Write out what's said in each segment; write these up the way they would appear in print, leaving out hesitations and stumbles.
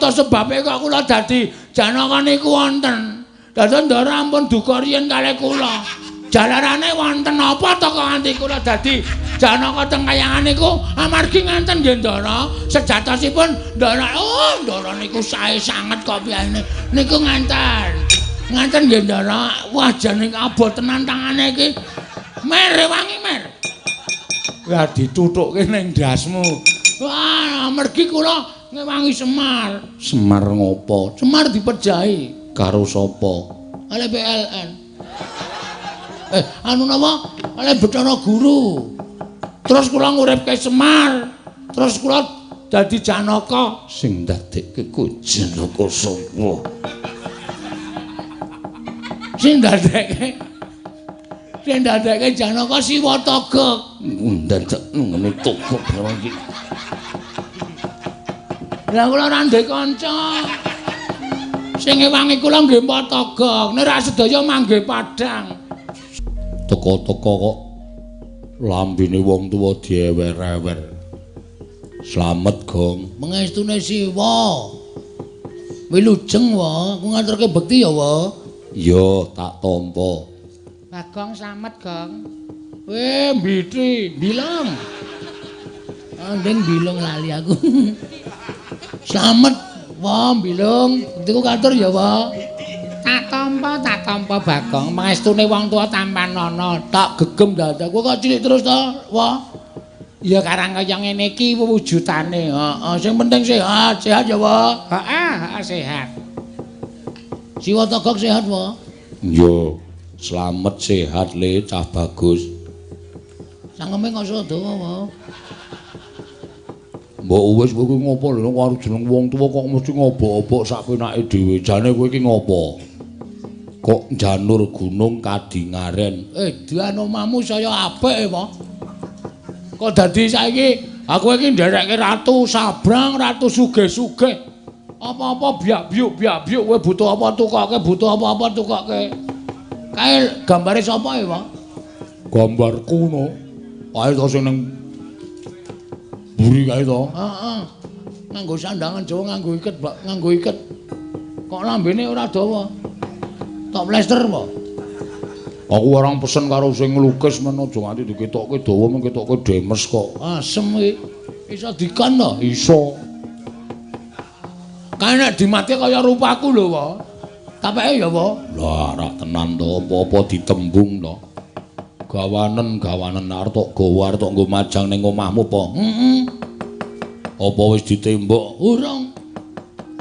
To sebabe kok kula dadi Janaka niku wonten. Dados Ndara ampun duka riyin kalih kula. Jalarane wonten apa to kok nganti kula dadi Janaka teng kayangan niku amargi nganten nggih Ndara. Sejatosipun Ndara, oh Ndara niku sae sanget kok piyane. Niku nganten. Nganten nggih Ndara. Wah jane abot tenan tangane iki. Mer wangi mer. Lah dituthukke ning ndasmu. Wah, amargi kula ngewangi Semar. Semar ngopo? Semar dipejahi karo sapa? Oleh PLN. Anu napa? Oleh Bathara Guru. Terus kula nguripke Semar. Terus kula dadi Janaka. Sing ndadekke ku Janaka sapa? Sing ndadekke Janaka Siwa Togok. Ndadek ngene togok barang iki. Lah kula ora ndek kanca. Sing ngewangi kula nggih Togok, nek ora sedaya manggih padhang. Teka-teka kok lambene wong tuwa diewer-ewer. Slamet, Gong. Mengestune Siwa. Wilujeng, wa. Aku ngaturke bekti ya, wa. Iya, tak tampa. Bagong slamet, Gong. Weh, mbiti, bilong. Andeng bilong lali aku. Slamet, wa, bilong. Bektiku katur ya, wa. Tak tampa Bagong. Mangestune wong tuwa tampanana, tak gegem dadaku kok cilik terus to, wa. Ya karang kaya ngene iki wujudane. Heeh, sing penting sehat, sehat ya, wa. Heeh, heeh sehat. Siwa Togok sehat, wa. Iya. Slamet sehat le cah bagus. Cangkeme kok iso dawa, wa. Mbok wis kowe iki ngopo lho karo jeneng wong tuwa kok mesti ngobok-obok sak penake dhewe. Jane kowe iki ngopo? Kok njanur gunung kadingaren. Edan omahmu saya apik, wa. Kok dadi saiki aku iki nderekke ratu sabrang, ratu sugih-sugih. Apa-apa biak-biuk biak-biuk kowe butuh apa tukoke, butuh apa-apa tukoke. Kae gambare sapa ya, Pak? Gambarku no. Kae to sing ning mburi kae to. Heeh. Nganggo sandangan Jawa, nganggo iket, Pak, nganggo iket. Kok lambene ora dawa? Tok plester apa? Aku orang pesen karo sing nglukis men aja nganti diketokke dawa, men ketokke demes kok. Asem iki. Iso dikon to? Iso. Kae nek dimati kaya rupaku lho, Pak. Tapeke ya, Pak? Lah, ora tenan to, apa-apa ditembung to. Gawanen-gawanen arep tok gawa arep tok nggo majang ning omahmu apa? Heeh. Apa wis ditembok? Urung.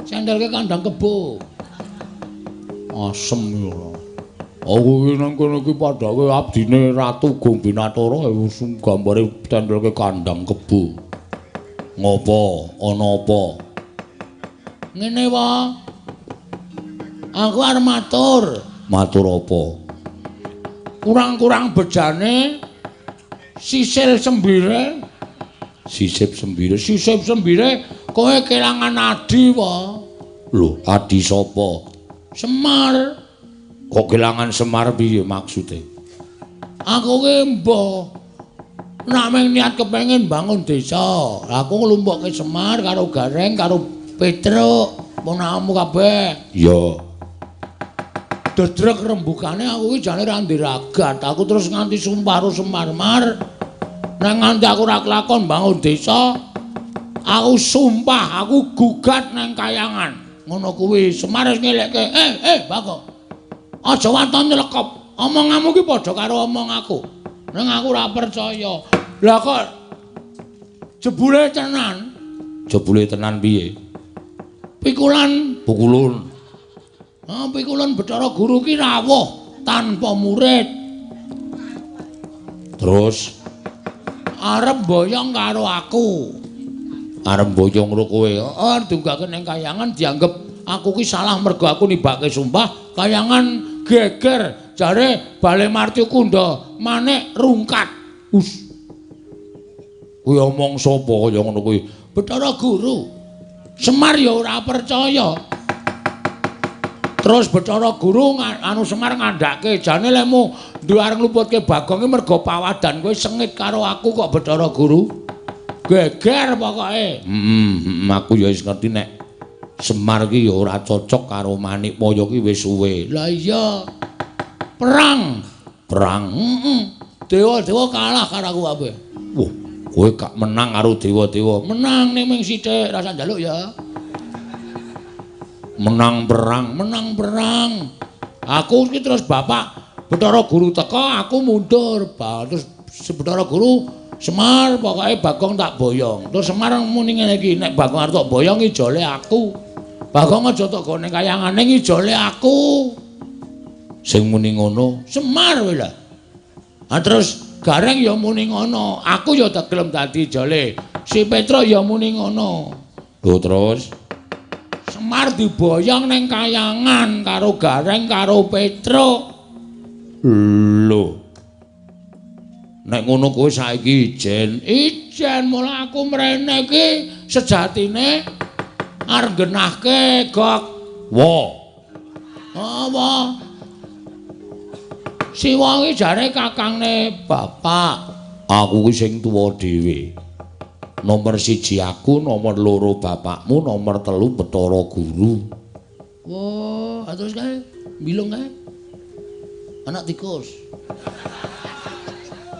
Sendelke kandang kebo. Asem ya ora. Aku iki nang kono iki padake abdine Ratu Gombinatara wis gambare tendelke kandang kebo. Ngopo? Ana apa? Ngene, Pak. Aku arep matur. Matur apa? Kurang-kurang bejane sisil sembire. Sisip sembire, sisip sembire kowe kelangan adi, Pak. Lho, adi sapa? Semar. Kok kelangan Semar piye maksude? Aku ki mbah. Nek mung niat kepengin bangun desa, aku nglumpukke Semar karo Gareng karo Petruk, ponakanmu kabeh. Iya. Dedrek rembugane aku iki jane ora ndiragat. Aku terus nganti sumpah karo Semar, Mar. Nek nganti aku ora kelakon bangun desa, aku sumpah aku gugat nang kayangan. Ngono kuwi Semar wis ngelekke, Bagong. Aja waton nylekop. Omonganmu ki padha karo omong aku. Ning aku ora percaya. Lah kok jebule tenan? Jebule tenan piye? Pikulan pukulun. Ah, pikulan Bathara Guru ki rawuh tanpa murid. Terus arep boyong karo aku. Arep boyong karo kowe. Heeh, dunggake ning kayangan dianggep aku ki salah mergo aku nibake sumpah, kayangan geger jare Bale Marti Kunda manik rungkat. Us. Kuwi omong sapa kaya ngono kuwi? Bathara Guru. Semar ya ora percaya. Terus Bathara Guru anu Semar ngandhake jane lemu duwe arep ngluputke Bagong ki mergo pawadan kowe sengit karo aku kok Bathara Guru. Geger pokoke. Heeh, aku ya wis ngerti nek Semar ki ya ora cocok karo Manikmaya ki wis suwe. Lah iya. Perang. Perang. Heeh. Dewa-dewa kalah karo aku kabeh. Wah, kowe gak menang karo dewa-dewa. Menang ning ming sithik, rasa njaluk ya. Menang perang, menang perang. Aku iki terus bapak Bathara Guru teka, aku mundur. Terus Bathara Guru Semar pokoke Bagong tak boyong. Terus Semar muni ngene iki, nek Bagong arep tak boyong ijole aku. Bagong aja tok gone kayangane ijole aku. Sing muni ngono Semar kowe lho. Ha terus Gareng ya muni ngono, aku ya tak gelem dadi ijole. Si Petruk ya muni ngono. Lho terus Semar diboyong ning kayangan karo Gareng karo Petruk. Lho. Nek ngono kowe saiki ijen, ijen mula aku mrene iki sejatine arep nggenahke gok. Wa. Apa? Siwa iki jare kakangne bapak. Aku ki sing tuwa dhewe. Nomor 1 aku, nomor 2 bapakmu, nomor 3 Bathara Guru. Wah, terus kae bilung kae. Anak tikus.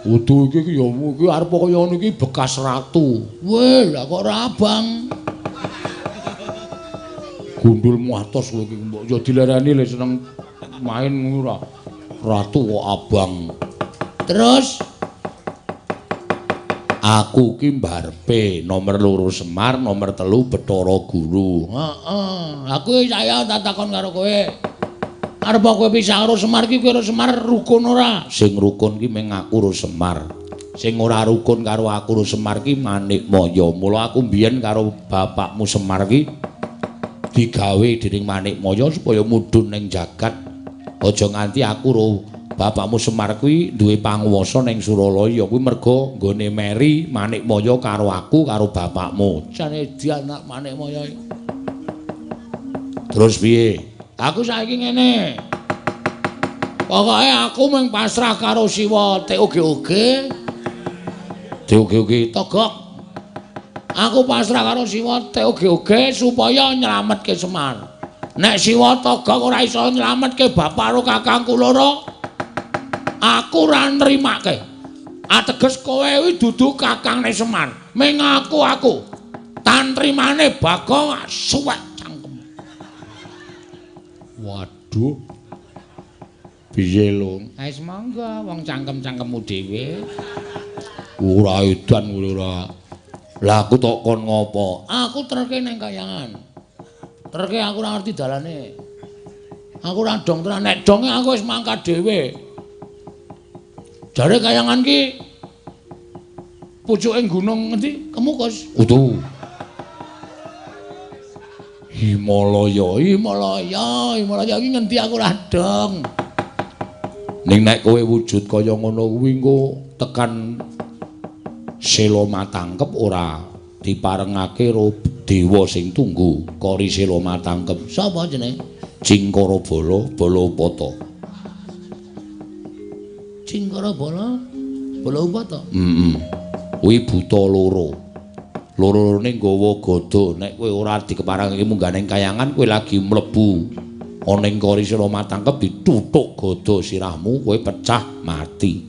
Udu iki ya iki arep kaya ngono iki bekas ratu. Weh, lah kok ora abang. Gundul atos kowe iki mbok ya dilereni le seneng main ora. Ratu kok abang. Terus aku ki mbarepe nomor 2 Semar, nomor 3 Bathara Guru. Heeh. Aku saya tak takon karo kowe. Arep kowe pisah karo Semar ki kowe karo Semar rukun ora? Sing rukun ki mung aku karo Semar. Sing ora rukun karo aku karo Semar ki Manikmaya. Mula aku mbiyen karo bapakmu Semar ki digawe dening Manikmaya supaya mudhun ning jagat. Aja nganti aku karo bapakmu Semar kuwi duwe panguwasa ning Suralaya kuwi merga nggone meri Manikmaya karo aku karo bapakmu. Jane anak Manikmaya. Terus piye? Aku saiki ngene. Pokoke aku mung pasrah karo Siwa TOGOG. TOGOG togok. Aku pasrah karo Siwa TOGOG supaya nyelametke Semar. Nek Siwa togok ora iso nyelametke bapak karo kakangku loro, aku ora nrimake. Ateges kowe kuwi dudu kakangne Semar. Ming aku. Tantrimane Bagong suwek cangkem. Waduh. Piye lho? Wis monggo wong cangkem-cangkemmu dhewe. Ora edan kowe ora. Lah aku tok kon ngopo? Aku terke ning kayangan. Terke aku ora ngerti dalane. Aku ora dong tenan, nek donge aku wis mangkat dhewe. Jare kayangan ki pucuke gunung ngendi? Kemukus. Utuh. Himalaya, Himalaya, Himalaya iki ngendi aku ora dong. Ning nek kowe wujud kaya ngono kuwi engko tekan Sela Matangkep ora diparengake karo dewa sing tunggu kori Sela Matangkep. Sapa jenenge? Cingkara Bala, Bala Upata. Cingkara Bala, Bala Upata. Heeh. Kuwi buta loro. Loro-lorone nggawa gada. Nek kowe ora dikeparengake munggah ning kayangan, kowe lagi mlebu ana ing kori Sela Matangkep dituthuk gada sirahmu, kowe pecah mati.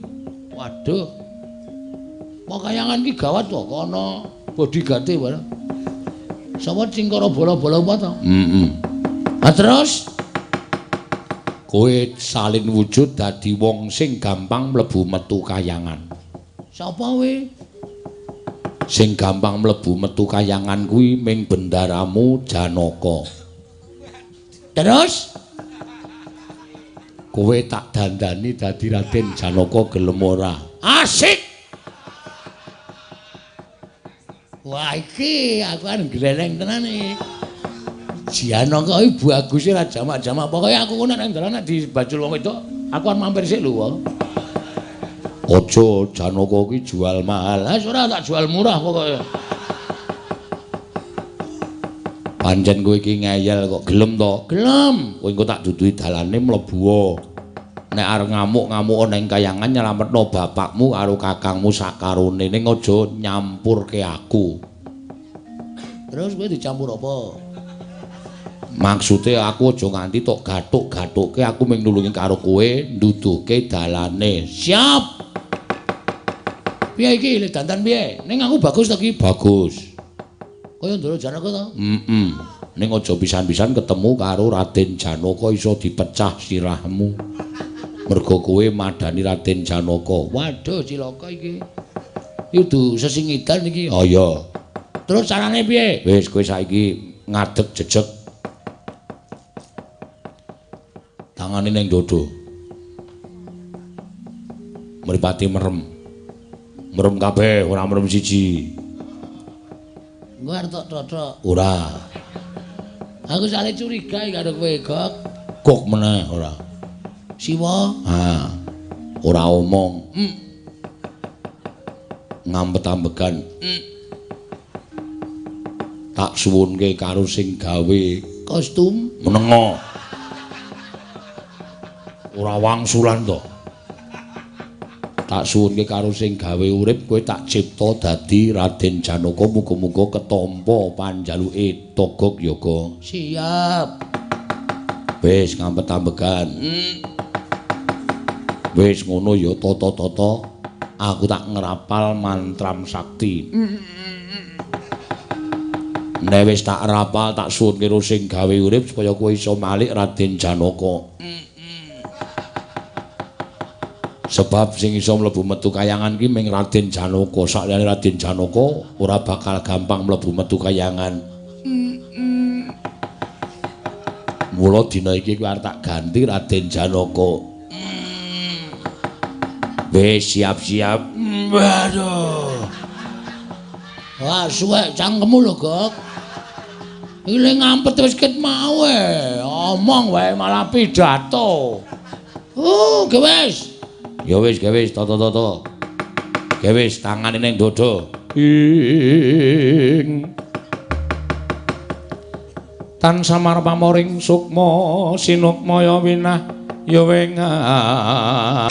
Waduh. Kok kayangan ki gawat to, kok ana bodyguard-e barang. Sapa Cingkara Bala Bala Upata? Heeh. Ha terus kowe salin wujud dadi wong sing gampang mlebu metu kayangan. Sapa kowe? Sing gampang mlebu metu kayangan kuwi ming bendaramu Janaka. Terus kowe tak dandani dadi Raden Janaka gelem ora? Asik. Wah iki aku kan gleleng tenan iki. Janaka iki baguse ra jamak-jamak. Pokoke aku ngono nek dalan nek dibajul wong wedok, aku arep mampir sik lho wong. Aja Janaka iki jual mahal. Ah ora tak jual murah pokoke. Pancen kowe iki ngeyel kok gelem to? Gelem. Kowe engko tak duduhi dalane mlebu. Nek arep ngamuk-ngamuk ning kayangan nyelametno bapakmu karo kakangmu sakarone, ning aja nyampurke aku. Terus kowe dicampur apa? Maksude aku aja nganti tok gathuk-gathukke, aku mung nulungi karo kowe nduduhke dalane. Siap. Piye iki le dandan piye? Ning aku bagus ta iki? Bagus. Kaya Ndara Janaka ta? Heeh. Ning aja pisan-pisan ketemu karo Raden Janaka iso dipecah sirahmu. Mergo kowe madani Raden Janaka. Waduh cilaka iki. Iki kudu sesingidan iki. Oh iya. Terus carane piye? Wis kowe saiki ngadeg jejeg. Tangane ning dodo. Mripate merem. Merem kabeh, ora merem siji. Engko arep tok tothok. Ora. Aku sale curiga iki karo kowe, Gok. Gok meneh ora. Siwa? Ha. Ora omong. Ngampet-ambegan. Tak suwunke karo sing gawe kostum menengo. Ora wangsulan to. Tak suwunke karo sing gawe urip kowe tak cipta dadi Raden Janaka, muga-muga ketampa panjaluke Togog Yoga. Siap. Wis ngampet-ambegan. Wis ngono ya tata-tata, aku tak ngrapal mantram sakti. Nek wis tak rapal tak suwunke karo sing gawe urip supaya kowe iso malik Raden Janaka. Sebab sing iso mlebu metu kayangan ki ming Raden Janaka. Sakliyane Raden Janaka ora bakal gampang mlebu metu kayangan. Mula dina iki kowe arep tak ganti Raden Janaka. Wis siap-siap. Waduh. Wah, suwek cangkemmu lho, Gok. Iki le ngampet wis ket mau e. Omong wae malah pidato. Oh, ge wis. Ya wis, ge wis, tata-tata. Ge wis, tangane ning dodo. Ing tan samar pamoring sukma sinukmaya winah ya wengah.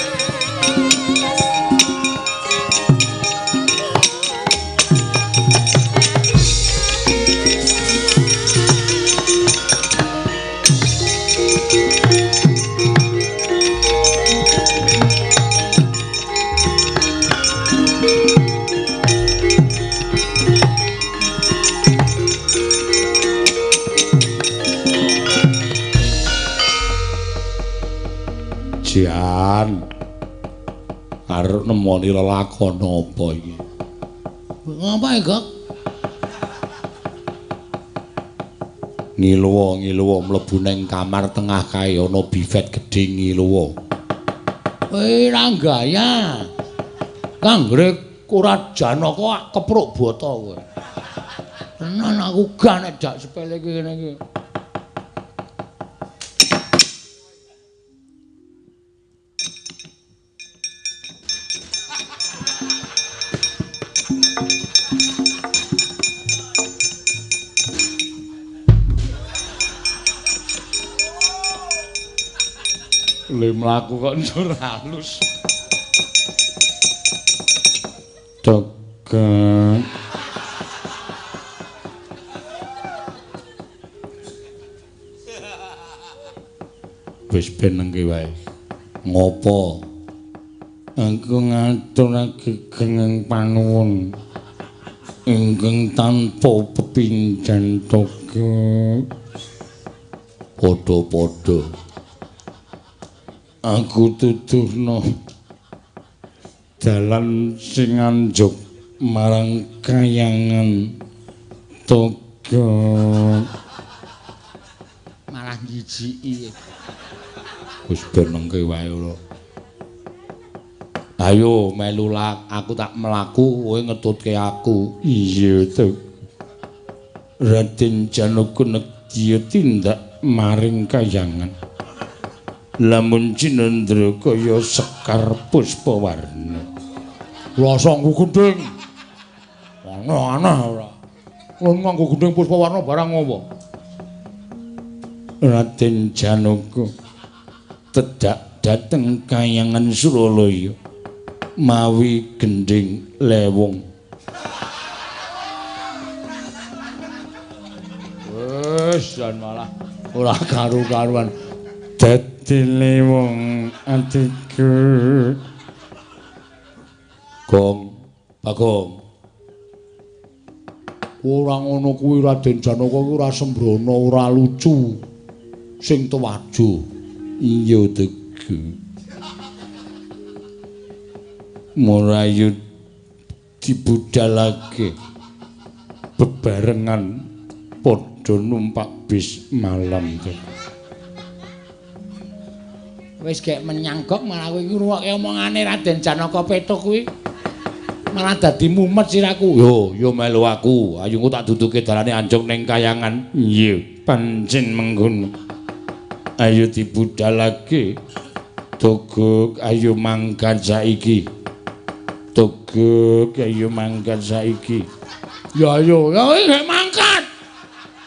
Jan arep nemoni lelakon apa iki? Ngapa, Gok? Ngiluwa-ngiluwa mlebu nang kamar tengah kae ana bifet gedhe ngiluwa. Kowe ra gaya. Kanggre ora Janaka kepruk bata kowe. Tenan aku gak nek dak sepele iki ngene iki. Le mlaku kok njur halus. Tegak. Wis benengke wae. Ngopo? Aku ngaturake gengeng panuwun ingkang tanpa pepindhan Togog. Padha-padha. Aku tuduhno dalan sing anjuk marang kayangan Togog. Malah jijiki. Wis benengke wae ora. Ayo melu lak, aku tak mlaku, kowe ngetutke aku. Iya to. Raden Janaka nedya tindak maring kayangan. Lamun cinendra kaya sekar puspawarna. Rasa nggo gendhing. Aneh-aneh ora. Kowe nganggo gendhing puspawarna barang ngopo? Raden Janaka tedak dhateng kayangan Suralaya mawi gendhing lewung. Wis jan malah ora karu-karuan. Dadi wong atiku. Gong, Bagong. Ora ngono kuwi Raden Janaka kuwi ora sembrono, ora lucu. Sing tuwajo. Iya Teguh. Murayu dibudalake bebarengan padha numpak bis malam. Wis gek menyanggok malah kowe iki ngrungokke omongane Raden Janaka Petuk kuwi. Malah dadi mumet siraku. Yo, yo melu aku. Ayo engko tak duduke dalane anjog ning kayangan. Iya, pancen mengkono. Ayo dibudalake. Togok ayo mangkat saiki. Togok ayo mangkat saiki. Ya ayo, ya gek mangkat.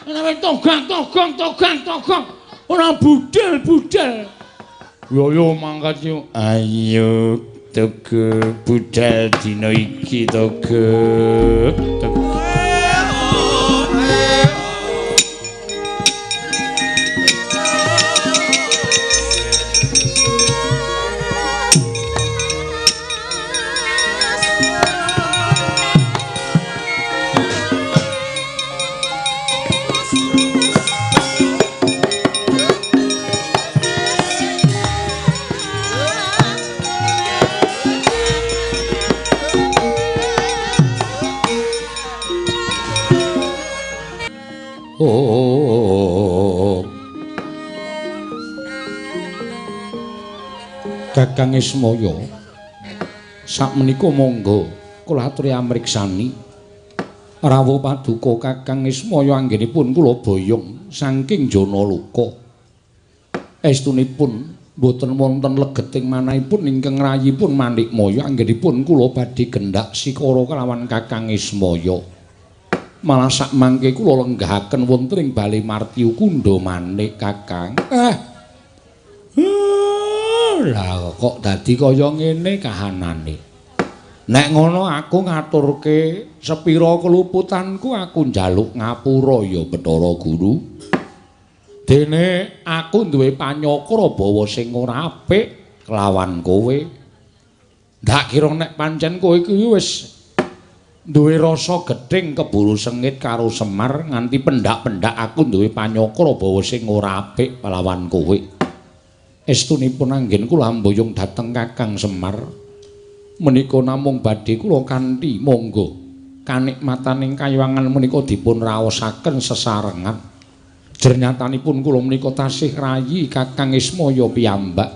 Ora togang togang togang togang. Ora budal-budal. Yo yo mangkat yo. Ayo Togok budal dina iki Togok. Togok. Oh. Kakang Ismaya, sakmenika monggo kula aturi amriksani rawuh paduka Kakang Ismaya anggenipun kula boyong saking Janaloka. Estunipun boten wonten legeting manahipun ingkang rayipun Manikmaya anggenipun kula badhe gendak sikara kelawan Kakang Ismaya. Malah sakmangke kula lenggahaken wonten ing Bale Martyu Kundha Manik Kakang. Lah kok dadi kaya ngene kahanane. Nek ngono aku ngaturke sepira keluputanku, aku njaluk ngapura ya Bathara Guru. Dene aku duwe panyakra bawa sing ora apik kelawan kowe. Ndak kira nek pancen kowe iki wis duwe rasa gething keburu sengit karo Semar nganti pendak-pendak aku duwe panyakra bawa sing ora apik kelawan kowe. Estunipun anggen kula mboyong dhateng Kakang Semar menika namung badhe kula kanthi monggo kanikmataning kayuwangan menika dipun raosaken sesarengan. Jernyatanipun kula menika tasih rayi Kakang Ismaya piyambak.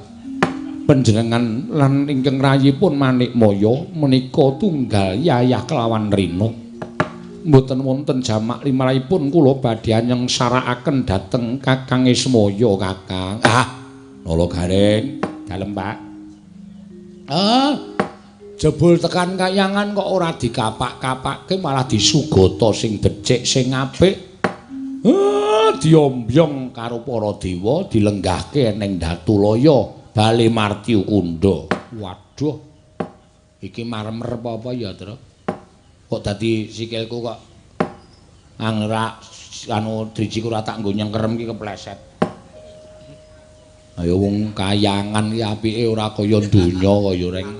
Panjenengan lan ingkang rayipun Manikmaya menika tunggal yayah kelawan rina. Mboten wonten jamak limrahipun kula badhe nyengsarakaken dhateng Kakang Ismaya Kakang. Ah, Nala Gareng, dalem Pak. Ah, jebul tekan kayangan kok ora dikapak-kapake malah disugata sing becik sing apik. Diombyong karo para dewa dilenggahke ning Datulaya Bale Martyu Kundha. Waduh. Iki marmer apa-apa ya, Tru? Kok dadi sikilku kok angrak anu drijiku ora tak nggo nyengkerem iki kepleset. Ayo wong kayangan iki apike ora kaya donya kaya reng.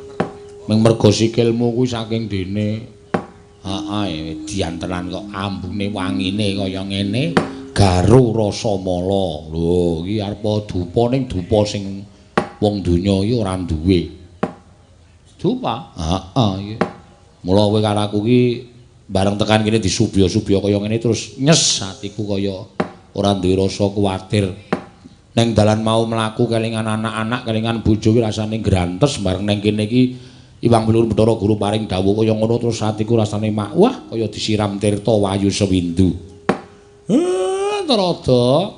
Ming mergo sikilmu kuwi saking dene. Heeh, edian tenan kok ambune wangine kaya ngene. Garu rasa mala. Lho, iki arep dupa ning dupa sing wong donya iki ora duwe. Dupa? Heeh iki. Mula kowe karo aku iki bareng tekan kene disubya-subya kaya ngene terus nyes atiku kaya ora duwe rasa kuwatir. Neng dalan mau mlaku kelingan anak-anak, kelingan bojo ki rasane grantes bareng neng kene iki Iwang Pelur Bathara Guru paring dawuh kaya ngono terus atiku rasane mak wah kaya disiram tirta wayu sewindu. Narada.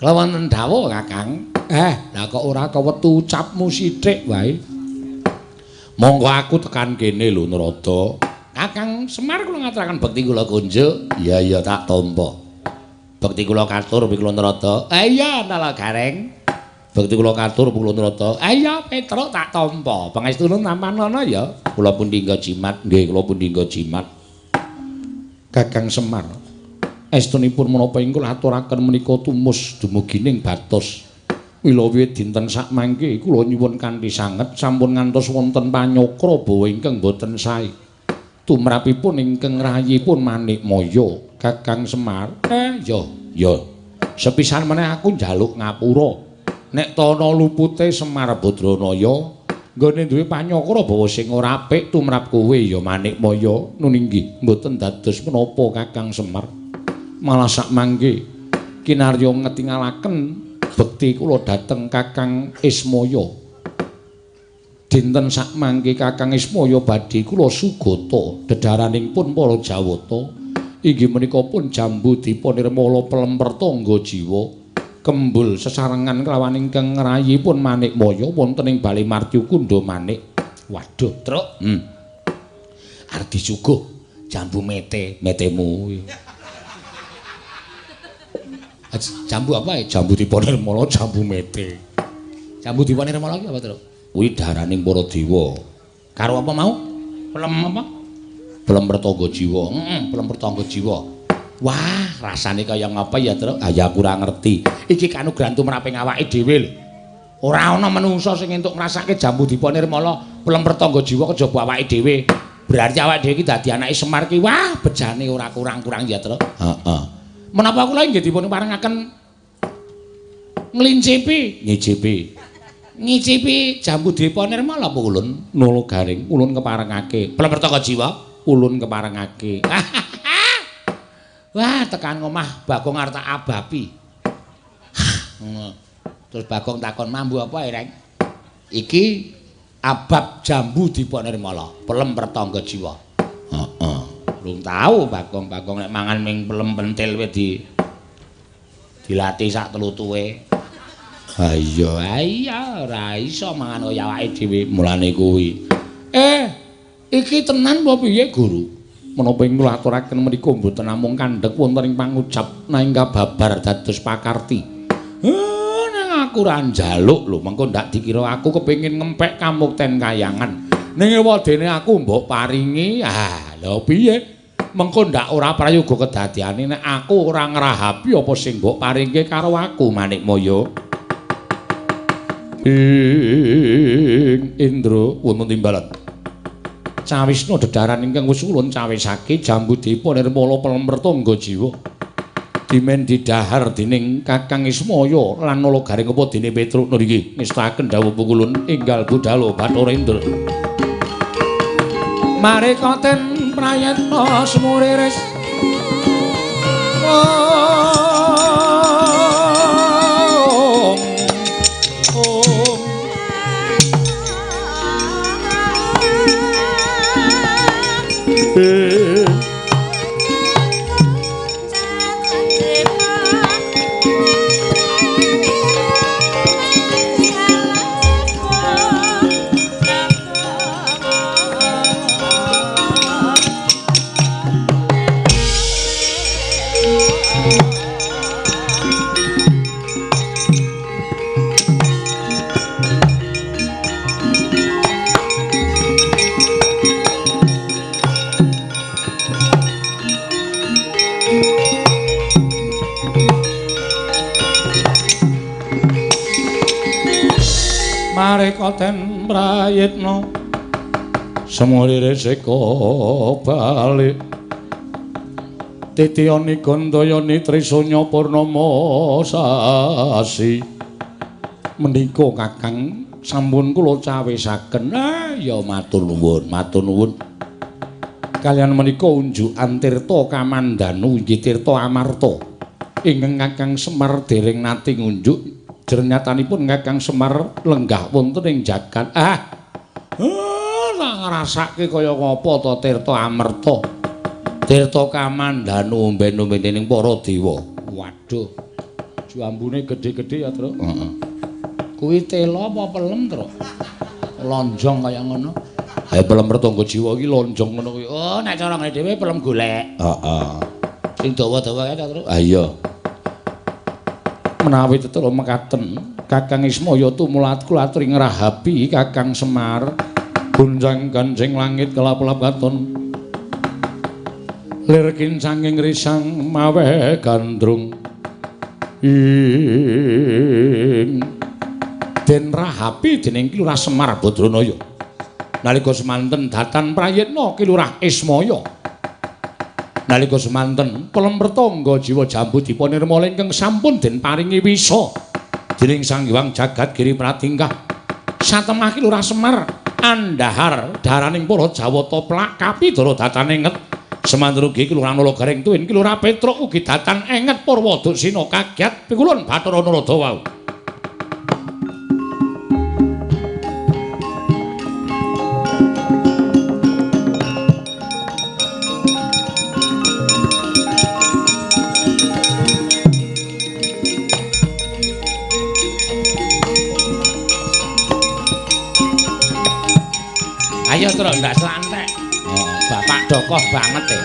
Kelawan dawuh Kakang. Lah kok ora kewetu ucapmu sithik wae. Monggo aku tekan kene lho Narada. Kakang Semar kula ngaturaken bekti kula kunjuk. Iya iya tak tampa. Bekti kula katur kula Narada. Iya Nala Gareng. Bekti kula katur kula Narada. Iya Petruk tak tampa. Pangestune tampanana ya. Kula pun dinggo jimat. Nggih kula pun dinggo jimat. Kakang Semar. Estunipun menapa ing kula aturaken menika tumus dumugi ning batos. Mila wiwit dinten sakmangke kula nyuwun kanthi sanget sampun ngantos wonten panyokra bawa ingkang boten sae. Tumrapipun ingkang rayipun Manikmaya, Kakang Semar. Ya, ya. Sepisan meneh aku njaluk ngapura. Nek tana lupute Semar Badranaya nggone duwe panyokra bawa sing ora apik tumrap kowe ya Manikmaya. Nun inggih mboten dados menapa Kakang Semar. Malah sakmangke kinarya ngetingalaken bekti kula dhateng Kakang Ismaya. Dinten sakmangke Kakang Ismaya badhe kula sugata dedharaning pun para Jawata inggih menika pun jambu dipa nirmala pelem pertangga jiwa kembul sesarengan kelawan ingkang ngrayipun Manikmaya wonten ing Bale Martyukunda Manik. Waduh, Truk. Arep disuguh jambu mete, metemu. Jambu apa ya? Jambu dipa nirmala, jambu mete. Jambu dipa nirmala ki apa, Truk? Kuwi daraning para dewa. Karo apa mau? Pelem apa? Pelem pertangga jiwa. Heeh, pelem pertangga jiwa. Wah, rasane kaya ngapa ya, Truk? Ah ya aku ora ngerti. Iki kanugrahan tumraping awake dhewe lho. Ora ana manungsa sing entuk ngrasake jambu dipa nirmala, pelem pertangga jiwa kejaba awake dhewe. Berarti awake dhewe iki dadi anake Semar ki wah, bejane ora kurang-kurang ya, Truk. Heeh. Menapa kula inggih dipun parengaken nglincipi, ngicipi. Ngicipi jambu dipa nirmala apa ulun? Nolo garing, ulun keparengake. Pelem pertangga jiwa, ulun keparengake. Wah, tekan omah Bagong arep tak abapi. Terus Bagong takon, "Mambu apa, Reng?" Iki abab jambu dipa nirmala, pelem pertangga jiwa. Heeh. Rung tau Bagong, Bagong nek mangan ming pelem pentil wis dilatih sak tlutuhe. Ha iya, iya ora iso mangan kaya awake dhewe. Mulane kuwi. Iki tenan apa piye, Guru? Menapa ing kula aturaken menika mboten namung kandhek wonten ing pangucap nanging kababar dados pakarti. Nang aku ora njaluk lho, mengko ndak dikira aku kepengin ngempek kamukten kayangan. Ning ewadene aku mbok paringi. Ah, lho piye? Mengko ndak ora prayoga kedadiane nek aku ora ngrahapi apa sing mbok paringke karo aku, Manikmaya. Ing Indra wonten timbalan. Cawisna dedharan ingkang wis ulun cawisake jambu dipa nirmala pelem pertangga jiwa. Dimen didhahar dening Kakang Ismaya lan Nala Garing apa dene Petruk nriki ngestakaken dawuh pungkulun enggal budhalo Bathara Indra. Mareka ten prayetna semuriris. Mareka ten prayitna semurire seka balik titiyani gandayani trisanya purnama sasi menika Kakang sampun kula cawisaken. Ya matur nuwun, matur nuwun. Kaliyan menika unjukan tirta kamandanu inggih tirta amarta ingkang Kakang Semar dereng nate ngunjuk. Jernyatanipun Kakang Semar lenggah wonten ing jagat. Tak ngrasake kaya ngapa to tirta amerta. Tirta kamandanu omben-ombene ning para dewa. Waduh. Jambune gedhe-gedhe ya, Truk. Heeh. Kuwi tela apa pelem, Truk? Lonjong kaya ngono. Ha pelem pertangga jiwa iki lonjong ngono kuwi. Oh, nek cara ngene dhewe pelem golek. Heeh. Sing dawa-dawa kae ta, Truk? Ha iya. Menawi tetela mekaten Kakang Ismaya tumulat kula aturi ngrahapi Kakang Semar gonjang ganjing langit kelap-kelap katon. Lir kincanging risang mawe gandrung ing den rahapi dening Ki Lurah Semar Badranaya. Nalika semanten datan prayitna Ki Lurah Ismaya. Nalika semanten pelem pertangga jiwa jambu dipa nirmala ingkang sampun den paringi wisa dening Sang Hyang Jagat Giri Pratingkah. Satemah Ki Lurah Semar andhahar daraning para Jawata plak kapidara datan enget. Semanten ugi Ki Lurah Nala Gareng tuwin Ki Lurah Petruk ugi datan enget Purwaduksina kagyat pikulun Bathara Narada wau. Ayo terus ndak selantek. Oh, bapak dokoh banget ya.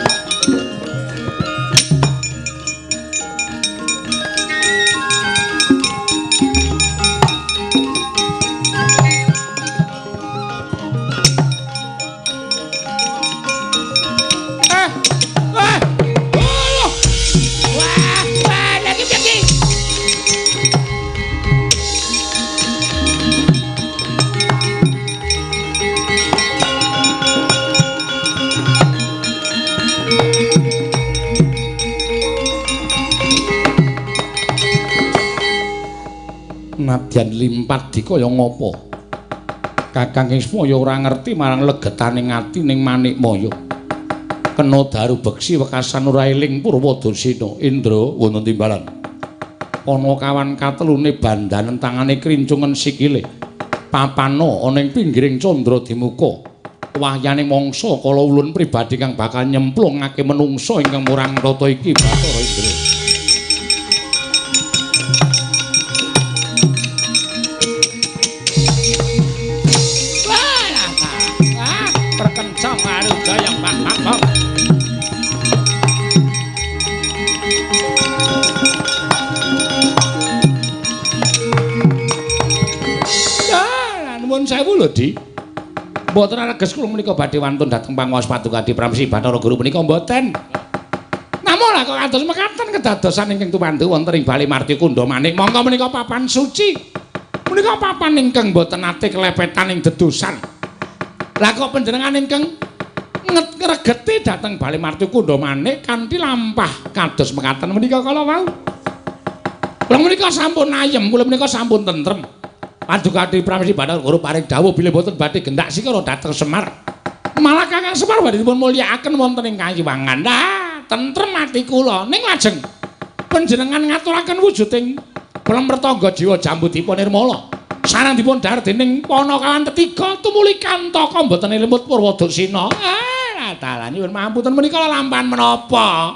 Wah, lagi piye? Nadyan limpat dikaya ngapa Kakang Ismaya ora ngerti marang legetane ati ning Manikmaya. Kena daru beksi wekasan ora eling Purwadasina. Indra wonten timbalan. Ana kawan katelune bandanen tangane krincungen sikile. Papana ana ing pinggiring candra dimuka. Wahyane mangsa kala ulun pribadi kang bakal nyemplungake menungsa ingkang murang tata iki Bathara Indra. Sewu lho, Di. Mboten areges kula menika badhe wantun dhateng panguwas Paduka Adi Pramsi Bathara Guru menika mboten. Namung lah kok kados mekaten kedadosan ingkang tumandu wonten ing Bali Marti Kundha Manik. Monggo menika papan suci. Menika papan ingkang mboten nate kelepetan ing dedosan. Lah kok panjenengan ingkang ngregeti dhateng Bali Marti Kundha Manik kanthi lampah kados mekaten menika kala wau. Kula menika sampun ayem, kula menika sampun tentrem. Paduka Adi Pramesti Bathara Guru paring dawuh bilih boten badhe gendak sikara dhateng Semar. Malah Kakang Semar badhe dipun mulyakaken wonten ing kayiwangan. Lah, tentrem ati kula. Ning lajeng panjenengan ngaturaken wujuding pelem pertangga jiwa jambu dipa nirmala. Sareng dipun dhahar dening Panakawan tetiga tumuli kantaka boten limut Purwaduksina. Ah, dalah nyuwun pangapunten menika lelampahan menapa?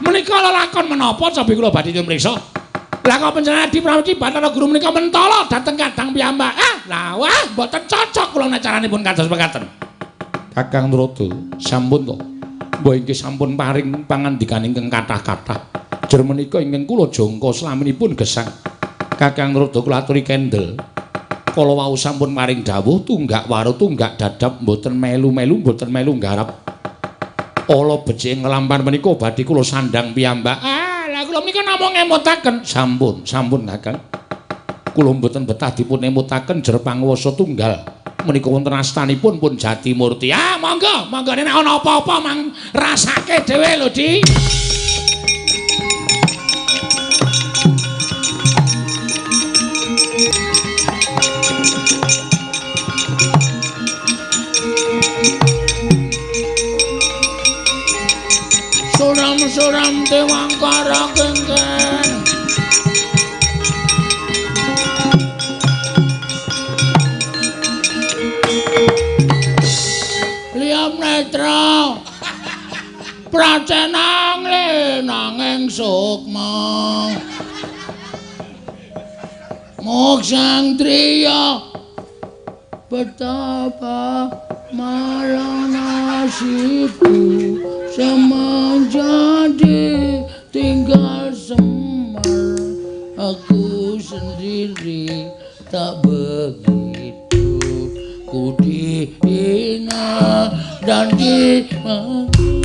Menika lelakon menapa cobi kula badhe nyuwun mriksa. Lah kok panjenengan Adi Pramesti Bathara Guru menika mentala dhateng kadang piyambak. Ah, lah wah mboten cocok kula nek caranipun kados mekaten. Kakang Narada, sampun to. Mbah inggih sampun paring pangandikan ingkang kathah-kathah. Jer menika ingkang kula jangka slaminipun gesang. Kakang Narada kula aturi kendel. Kala wau sampun paring dawuh tunggak waru tunggak dadap mboten melu-melu mboten melu nggarap. Ala becik nglampahan menika badhe kula sandhang piyambak. Ah, kula menika namung ngemutaken. Sampun, sampun Kakang. Kula mboten betah dipun emutaken jer panguwasa tunggal. Menika wonten astanipun pun Jatimurti. Ah, monggo, monggo nek ana apa-apa mang rasake dhewe lho, Di. Suram-suram dewangkara kengken. Liam netra pracenang lenanging sukma. Moksang driya betapa malang nasibku semenjadi tinggal Semar. Aku sendiri tak begitu ku dihina dan dimaki.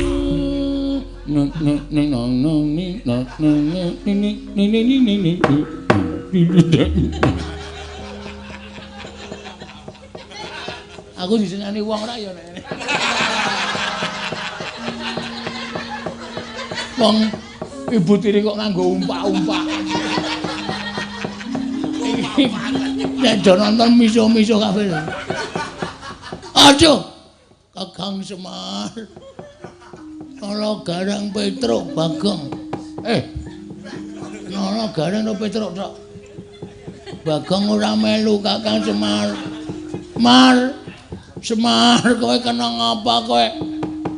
Aku disenani wong ora ya nek. Wong ibu tiri kok nganggo umpak-umpak. Nek do nonton miso-miso kabeh. Aduh. Kakang Semar. Nala Gareng Petruk Bagong. Nala Gareng to Petruk tok. Bagong ora melu Kakang Semar. Mar. Semar kowe kena ngapa kowe?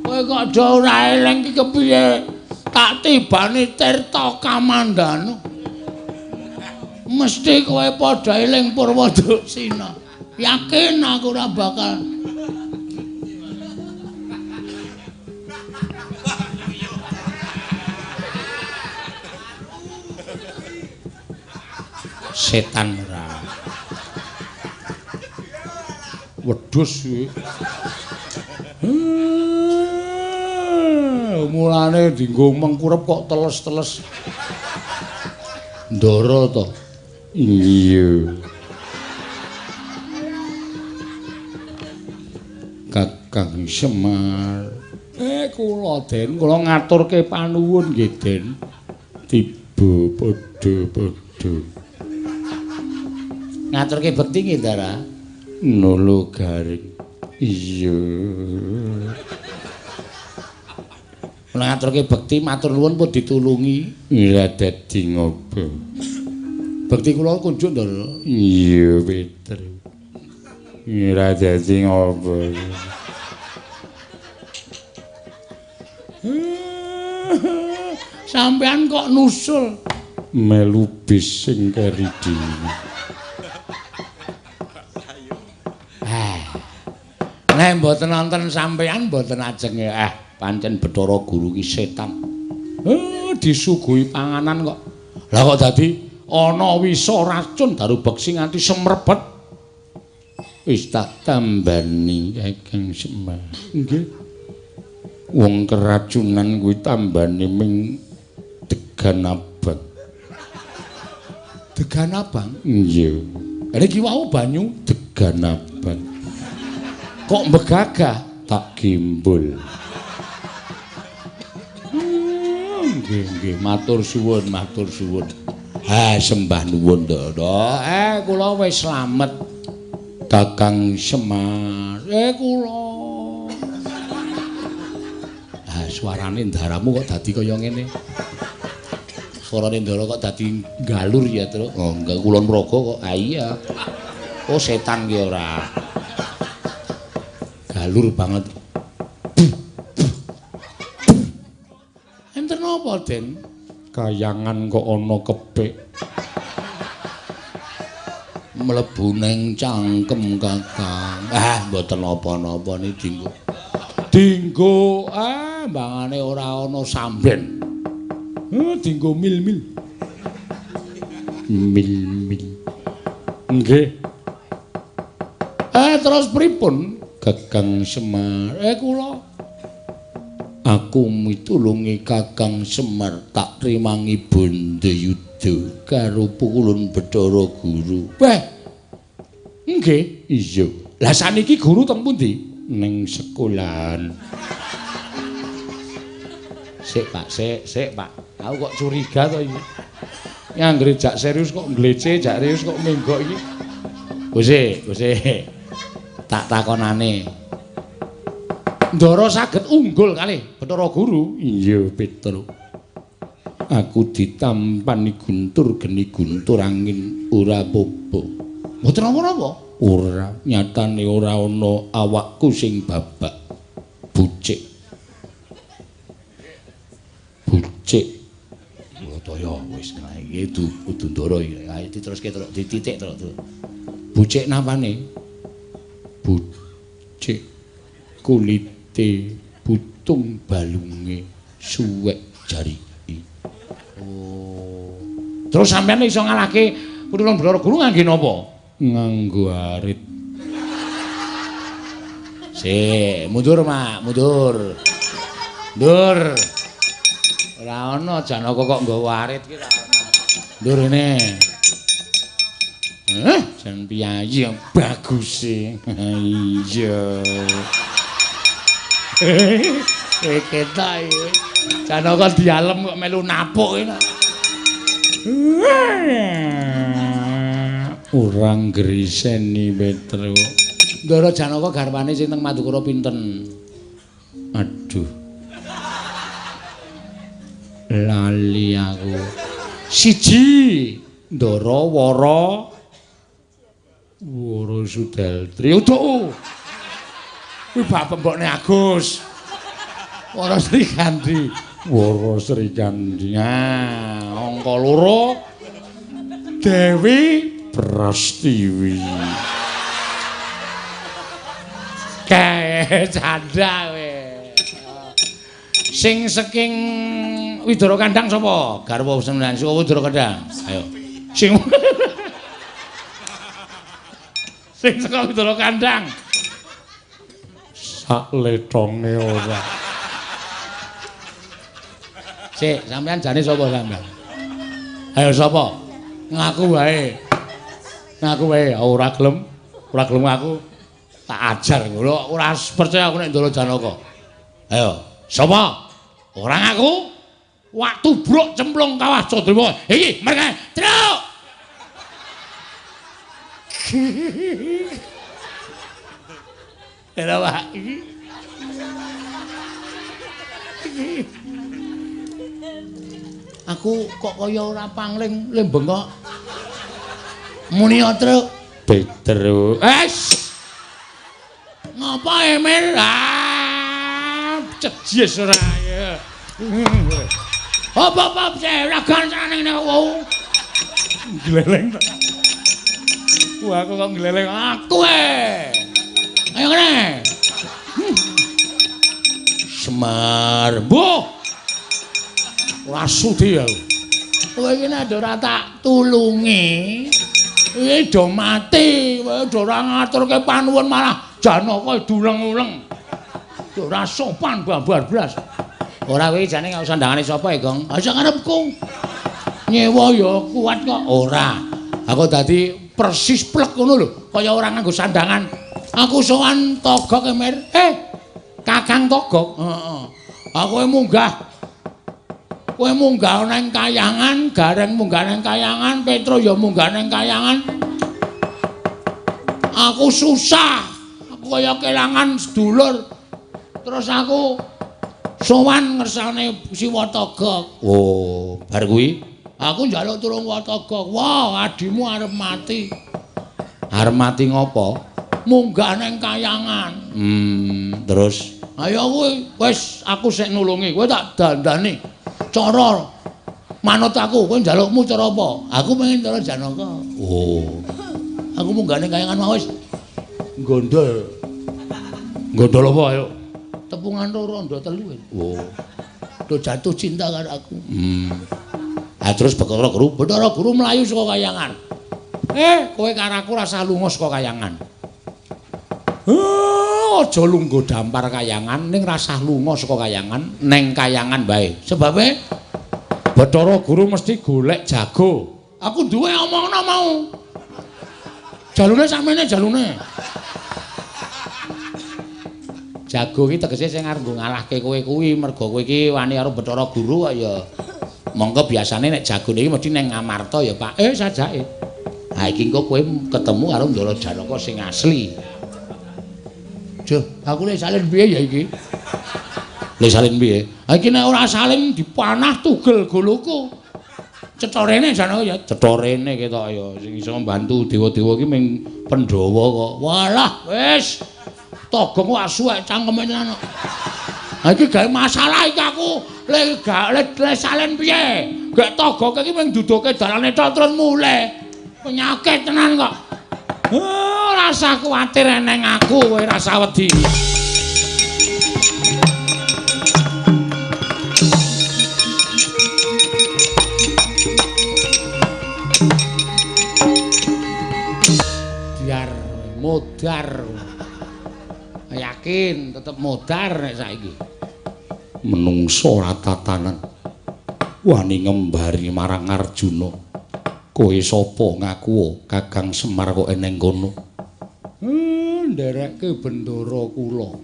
Kowe kok do ora eling iki kepiye? Tak tibani Tirta Kamandanu. Mesti kowe padha eling Purwoduksina. Yakin aku ora bakal. Setan ora. Wedhus kuwi. Mulane dienggo mengkurep kok teles-teles. Ndara to. Iya. Kakang Semar. Kula Den, kula ngaturke panuwun nggih Den. Tiba padha-padha. Ngaturke bekti nggih, Ndara. Nolo Garing. Iya. Kula ngaturke bekti matur nuwun pun ditulungi. Ora dadi ngopo. Bekti kula kunjuk, Ndara. Iya, Petru. Ora dadi ngopo. Sampean kok nusul melu bis sing keri dhewe. Nek mboten nonton sampean mboten ajenge. Pancen Bathara Guru ki setan. Disuguhi panganan kok. Lah kok dadi ana wisa racun daru beksi nganti semrebet. Wis tak tambani Kakang Semar. Nggih. Wong keracunan kuwi tambane ming degan abang. Degan abang? Iya. Lha iki wau banyu degan abang. Kok mbegagah? Tak gimbul. Nggih, nggih, matur suwun, matur suwun. Ha, sembah nuwun, Ndara. Kula wis slamet. Kakang Semar. Kula. Ha, suarane ndaramu kok dadi kaya ngene. Suarane ndara kok dadi galur ya, Truk. Oh, enggak kulon mraga kok. Ha iya. Oh, setan ki ora. Galur banget. Enten apa, Den? Kayangan kok ana kepik. Mlebu ning cangkem, Kakang. Mboten napa-napa niki dinggo. Dinggo, mbangane ora ana samben. Dinggo mil-mil. Mil-mil. Nggih. Terus pripun? Kakang Semar. Kula aku mitulungi Kakang Semar tak trimangi Bandayuda karo pukulun Bathara Guru. Weh. Nggih, iya. Lah saniki guru teng pundi? Ning sekolahan. Sik, Pak, sik, sik, Pak. Aku kok curiga to iki. Anggere jak serius kok nglece, jak serius kok menggok iki. Guse, guse. Tak takonane. Ndara saged unggul kalih Bathara Guru. Iya, Petru. Aku ditampani guntur geni guntur angin ora apa-apa. Mboten napa-napa? Ora, nyatane ora ana awakku sing babak. Bucik. Bucik. Toya wis iki kudu ndara iki. Ayo diteruske terus dititik terus. Bucik napane? Bucik kulite putung balunge suwek jariki. Oh. Terus sampeyan iso ngalahke Putrane Bathara Guru ngangge napa? Nganggo arit. Sik, mundur, Mak, mundur. Mundur. Ora ana Janaka kok nggawa arit ki ora ana. Ndurene. Jan piyayi yang bagus e. Iya. Ketok iki. Janaka dialem kok melu napuk iki. Ora ngriseni Petro. Ndara Janaka garwane sing teng Madukara pinten? Aduh. Lali aku. Siji Ndara Wara Wara Sudeltri. Uduk. Kuwi bapak mbokne Agus. Wara Srikandi. Wara Srikandi. Nah, angka 2 Dewi Prastiwi. Kae canda kowe. Sing saking Widara Kandang sapa? Garwa sembilan saka Widara Kandang. Ayo. Sing sing saka Widara Kandang. Sak letonge ora. Sik, sampean jane sapa sampean? Ayo sapa? Ngaku wae. Ngaku wae ora gelem. Ora gelem ngaku. Tak ajar ngono, ora percaya aku nek Ndara Janaka. Ayo, sapa? Ora ngaku. Wak tubruk cemplung kawah Candrama. Iki mereka truk. Ora Pak iki. Aku kok kaya ora pangling le bengok. Muni truk. Petro. Es. Ngapa Emil? Ah, cejes ora ya. Hop-hop ragan seneng nek wong. Gleleng. Wah, aku kok gleleng aku e. Ayo kene. Semar. Mbuh. Ora sudi aku. Kowe iki nek ora tak tulungi, iki do mati, kowe do ora ngaturke panuwun malah Janaka duleng-uleng. Ora sopan babar blas. Ora kowe jane gak usah ndangane sapa ya, Gong? Ha sak karepku. Nyewa ya kuat kok. Ora. Aku dadi persis plek ngono lho, kaya ora nganggo sandangan. Aku sowan Togok Emir. Kakang Togok. Heeh. Aku munggah. Kowe munggah nang kayangan, Gareng munggah nang kayangan, Petro ya munggah nang kayangan. Aku susah. Aku kaya kelangan sedulur. Terus aku sowan ngersane Siwa Togok. Oh, bar kuwi aku njaluk tulung Togok. Wah, adimu arep mati. Arep mati ngopo? Munggah nang kayangan. Terus ayo kowe wis aku sik nulungi, kowe tak dandani. Cara manut aku, kowe njalukmu cara apa? Aku pengen cara Janaka. Oh. Aku munggah nang kayangan mau wis gondol. Gondol apa ayo? Tepungan loro ndo telu. Oh. Do jatuh cinta karo aku. Ha terus Bathara Guru, Bathara Guru mlayu saka kayangan. Kowe karo aku rasah lunga saka kayangan. Aja lungguh dampar kayangan ning rasah lunga saka kayangan neng kayangan bae. Sebabe Bathara Guru mesti golek jago. Aku duwe omongno mau. Jalune sakmene jalune. Jago iki tegese sing arep nggo ngalahke kowe kuwi mergo kowe iki wani karo Bathara Guru kok ya. Monggo biasane nek jagone iki mesti neng Ngamarta ya Pak. Sajake. Ha iki engko kowe ketemu karo Ndara Janaka sing asli. Duh, aku le salin piye ya iki? Le salin piye? Ha iki nek ora salin dipanah tugel goloku. Cetorene Janaka ya, cetorene ketok ya sing iso mbantu dewa-dewa iki ming Pandhawa kok. Walah, wis. Togong kok asuwek cangkeme tenan kok. Ha iki gawe masalah iki aku. Le gak le salin piye? Gek togok iki ming duduke dalane tok terus mulih. Penyakit tenan kok. Rasa kuwatir eneng aku kowe rasa wedi. Biar modar. Yakin tetep modar nek saiki. Menungso ora tatanan. Wani ngembari marang Arjuna. Kowe sapa ngaku Kakang Semar kok eneng kono? Nderekke bendara kula.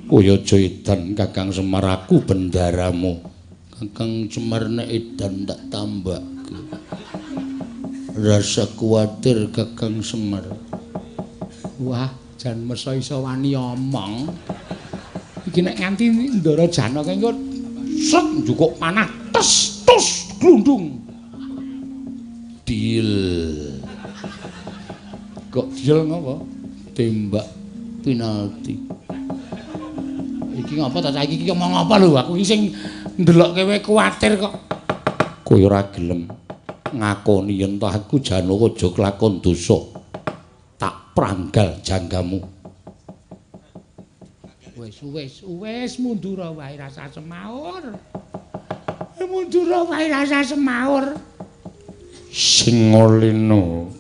Kowe aja edan Kakang Semar, aku bendaramu. Kakang Semar nek edan tak tambake. Rasa kuwatir Kakang Semar. Wah, jan mesa iso wani omong. Iki nek nganti Ndara Janaka engko set njukuk panah tes tus glundung. Deal. Kok deal ngopo? Tembak penalti. Iki ngopo ta saiki iki omong apa lho? Aku iki sing ndelokke kowe kuwatir kok. Kowe ora gelem ngakoni yen ta aku Janaka aja kelakon dosa. Tak pranggal janggamu. Wis wis wis mundur wae rasa semaur. Mundur wae rasa semaur. Singolino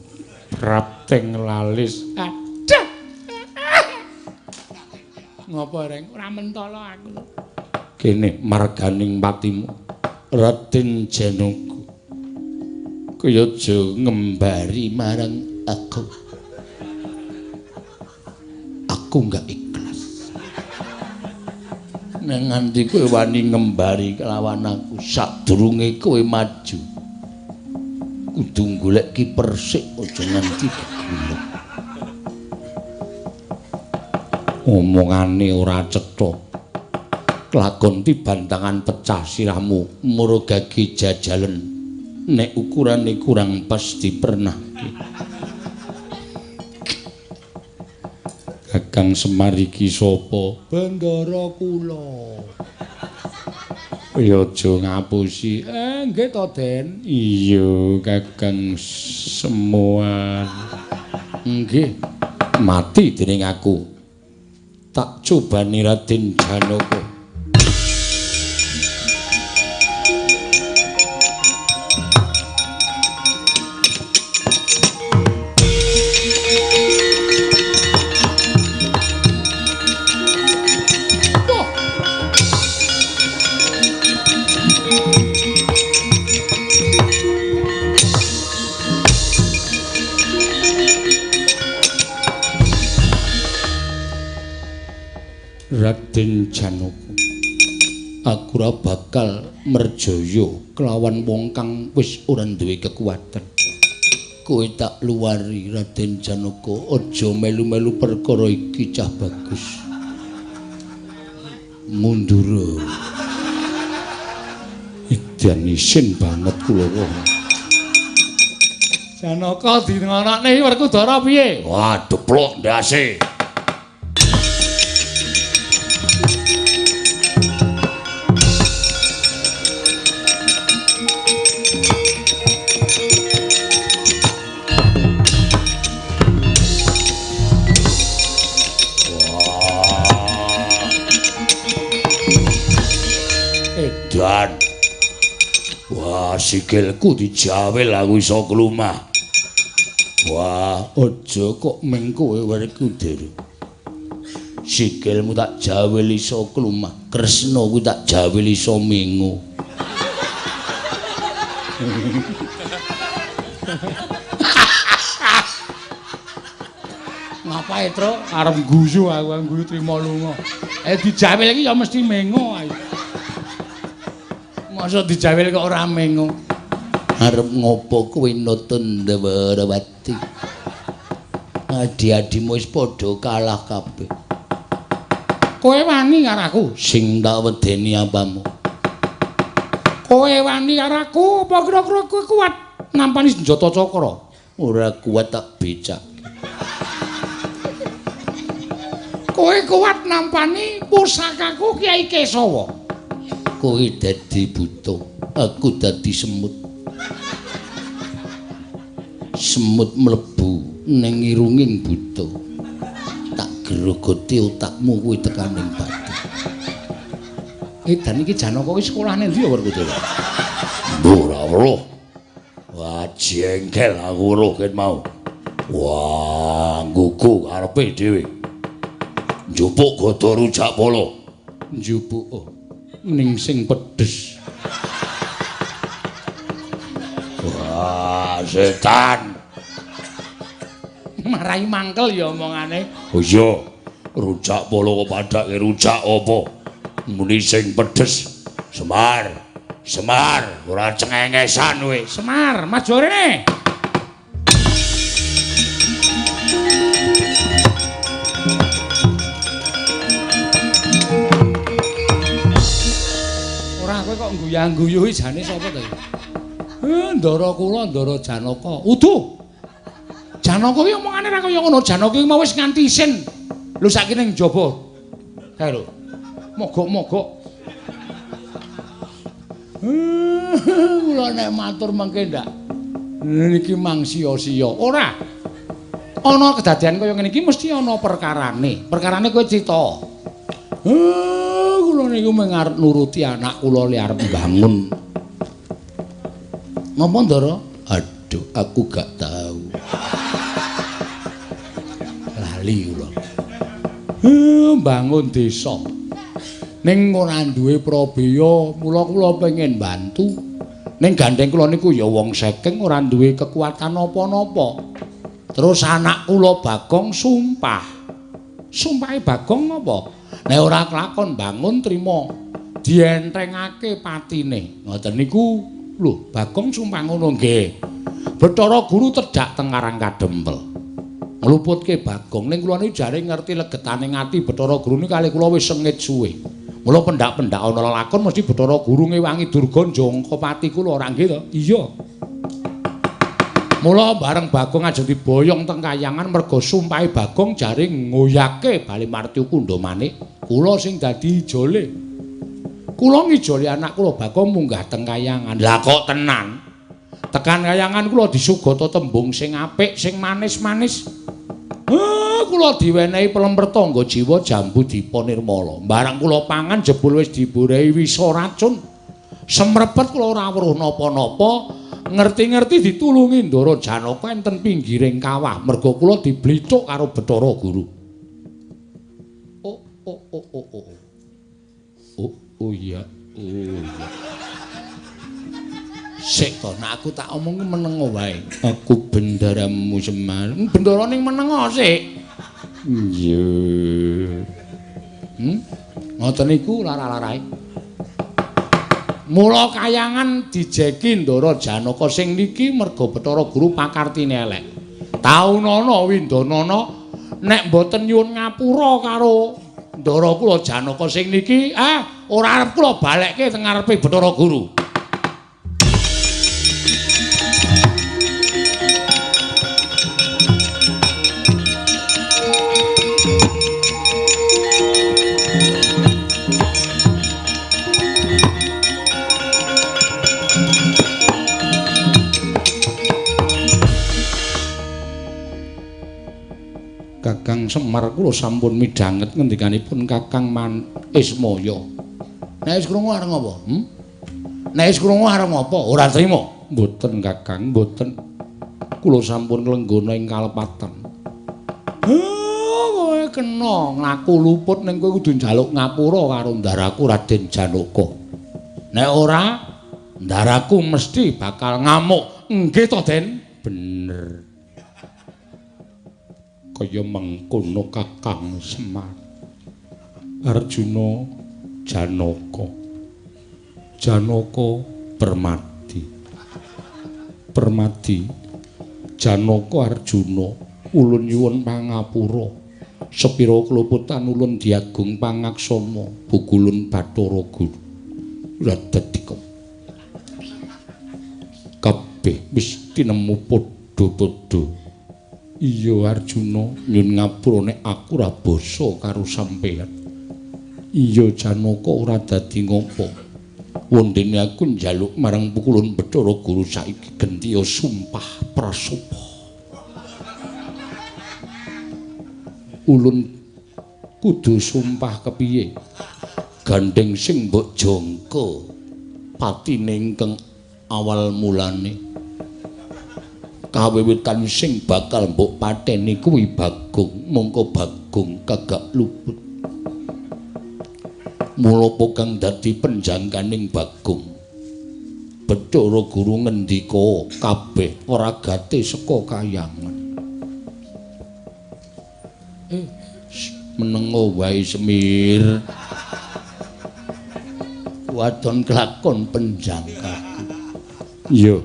prapting lalis. Aduh. Ngopo reng ora mentolo aku. Kene marganing patimu Raden Janaka. Kowe aja ngembari marang aku. Aku enggak ikhlas. Nek nganti kowe wani ngembari kelawan aku sadurunge kowe maju. Kudu golek kiper sik aja nganti gegulek. Omongane ora cetha. Kelakon tibantangan pecah sirahmu murugage jajalen. Nek ukurane kurang pas dipernahke. Kakang Semar iki sapa? Bendara kula. Ya aja ngapusi. Nggih to, Den. Iya, Kakang Semar. Nggih. Mati dening aku. Tak cobani Raden Janaka. Raden Janaka, aku ora bakal merjaya kelawan wong kang wis ora duwe kekuatan. Kowe tak luwari Raden Janaka, aja melu-melu perkara iki cah bagus. Mundur. Edan isin banget kula wong. Janaka dingonokne Werkudara piye? Wah, deplok ndase. Edan. Wah, sikilku dijawil aku iso klumah. Wah, aja kok ming kowe Werkudara. Sikilmu tak jawil iso klumah, Kresna kuwi tak jawil iso mengo. Ngapae, Truk? Arep guyu aku, guyu trimo lunga. Dijawil iki ya mesti mengo ayo. Masa dijawil kok ora mengo. Arep ngopo kowe nata Ndawrawati? Adi-adimu wis padha kalah kabeh. Kowe wani karo aku? Sing tak wedeni apamu? Kowe wani karo aku apa kira-kira kowe kuat nampani senjata cakra? Ora kuat tak becak. Kowe kuat nampani pusakaku Kyai Kesawa. Kowe dadi buta, aku dadi semut. Semut mlebu ning irunging buta. Tak grogoti otakmu kuwi tekaning batu. Edan iki Janaka iki sekolah ning ndi ya Werkudara? Ora weruh. Wah, jengkel aku weruh ket mau. Wah, nggugu karepe dhewe. Njupuk gada rujak pala. Njupuk ning sing pedes. Ah, setan. Marai mangkel ya omongane. Oh iya, rujak polo padake rujak apa? Muni sing pedes. Semar. Semar, ora cengengesan kowe. Semar, maju rene. Ora kowe kok ngguyang-guyu iki jane sapa to iki? Ndara kula Ndara Janaka. Uduh. Janaka iki omongane ra kaya ngono. Janaka iki mau wis nganti isin. Lho saiki ning njaba. Kae lho. Mogok-mogok. Kula nek matur mengke ndak. Niki mang sia-sia. Ora. Ana kedadian kaya ngene iki mesti ana perkarane. Perkarane kowe crita. Kula niku mung arep nuruti anak kula li arep mbangun. Ngapa, Ndara? Aduh, aku gak tahu. Lali kula. Mbangun desa. Ning ora duwe prabeya, mula kula pengen bantu. Ning gandeng kula niku ya wong saking ora duwe kekuatan napa-napa. Terus anak kula Bagong sumpah. Sumpahe Bagong napa? Nek ora kelakon bangun trima dientengake patine. Ngoten niku. Lho, Bagong sumpah ngono nggih. Bathara Guru tedhak teng Karang Kadempel. Ngluputke Bagong ning kula niku jare ngerti legetane ati Bathara Guru niku kalih kula wis sengit suwe. Mula pendak-pendak ana lelakon mesti Bathara Guru ngewangi Durga njangka pati kula ora nggih to? Iya. Mula bareng Bagong ajeng diboyong teng kayangan merga sumpahe Bagong jare ngoyake Bali Martyu Kundha Manik, kula sing dadi ijole. Kula ngijoli anak kula Bagong munggah teng kayangan. Lah kok tenan? Tekan kayangan kula disugata tembung sing apik, sing manis-manis. Kula diwenehi pelemper tangga jiwa jambu dipa nirmala. Barang kula pangan jebul wis diborehi wisa racun. Semrepet kula ora weruh napa-napa. Ngerti-ngerti ditulungi Ndara Janaka enten pinggiring kawah. Merga kula diblithuk karo Bathara Guru. Oh oh oh oh oh. Oh oh iya, oh iya. Sik to, nek aku tak omong menengo wae. Aku bendaramu Semar. Bendara ning menengo sik. Iya. Ngoten niku lara-larae. Mula kayangan dijeki Ndara Janaka sing niki merga Bathara Guru pakartine elek. Taunana windanana nek mboten nyuwun ngapura karo Ndara kula Janaka sing niki, ora arep kula balekke teng ngarepe Bathara Guru. Kakang Semar kula sampun midhanget ngendikanipun Kakang Ismaya. Nek wis krungu arep ngapa? Nek wis krungu arep ngapa? Ora trima. Mboten Kakang, mboten. Kula sampun nglenggana ing kalepatan. Kowe kena ngaku luput ning kowe kudu njaluk ngapura karo ndaraku Raden Janaka. Nek ora, ndaraku mesti bakal ngamuk. Nggih to, Den? Bener. Kaya mengkono Kakang Semar. Arjuna Janaka. Janaka Permadi. Permadi Janaka Arjuna ulun nyuwun pangapura. Sepira kluputan ulun diagung pangaksama bukulun Bathara Guru. Radadika. Kabeh wis tinemu padha-padha. Iya Arjuna, nyun ngapura nek aku ora basa karo sampeyan. Iya Janaka ora dadi ngopo. Wondene aku njaluk marang pukulun Bathara Guru saiki gentiya sumpah prasapa. Ulun kudu sumpah kepiye? Gandeng sing mbok jangka patine ingkang awal mulane. Kawiwitan sing bakal mbok pateni kuwi Bagong, mongko Bagong kagak luput. Mula kang dadi penjangkaning Bagong. Bathara Guru ngendika kabeh ragate saka kayangan. Menengo wae Semir. Wadon kelakon penjangkaku. Iya.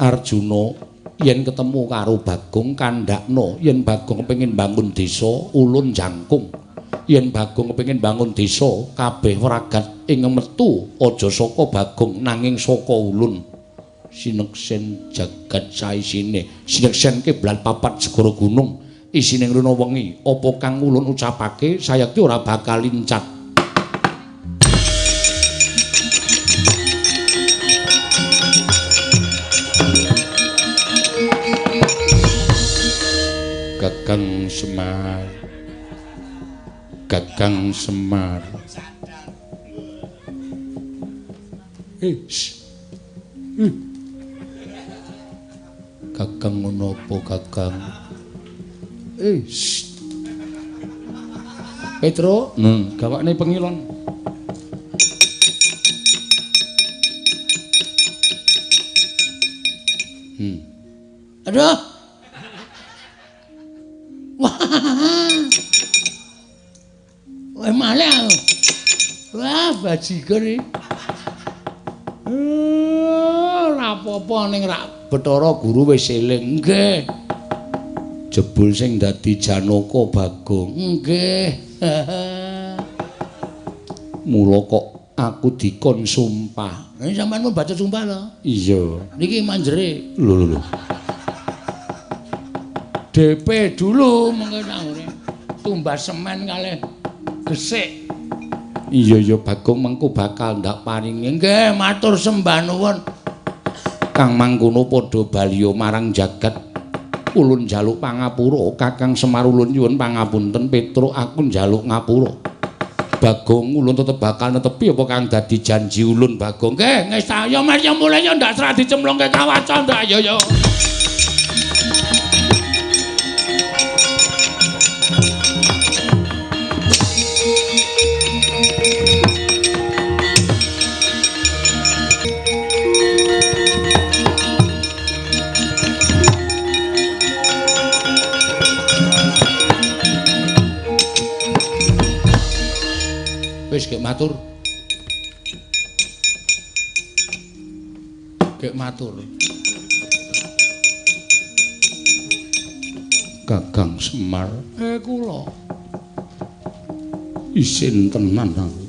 Arjuna yen ketemu karo Bagong kandhakno yen Bagong kepengin bangun desa ulun jangkung. Yen Bagong kepengin bangun desa kabeh wragat ing metu aja saka Bagong nanging saka ulun. Sineksen jagat saisine, sineksen kiblat papat segara gunung, isine ngruna wengi, apa kang ulun ucapake sayekti ora bakal lincat. Kakang Semar, Kakang Semar. Kakang ngono apa Kakang? Petro, gawakne pengilon. Aduh. Wah. Wah, malih aku. Wah, bajigur iki. Ora apa-apa ning rak Bathara Guru wis eling. Nggih. Jebul sing dadi Janaka Bagong. Nggih. Mula kok aku dikon sumpah. Sampeyan mau baca sumpah lho? Iya. Niki manjere. Lho lho lho. DP dulu mengko nangure. Tumbas semen kalih gesik. Iya ya Bagong mengko bakal ndak paringi. Nggih, matur sembah nuwun. Kang mangkono padha baliya marang jagat. Ulun njaluk pangapura, Kakang Semar ulun nyuwun pangapunten Petruk aku njaluk ngapura. Bagong ulun tetep bakal netepi apa kang dadi janji ulun Bagong. Nggih, wis ta ya Mas ya mulih ya ndak serah dicemplungke kawaca ndak ya ya. Wis gek matur. Gek matur. Kakang Semar, kula isin tenan aku.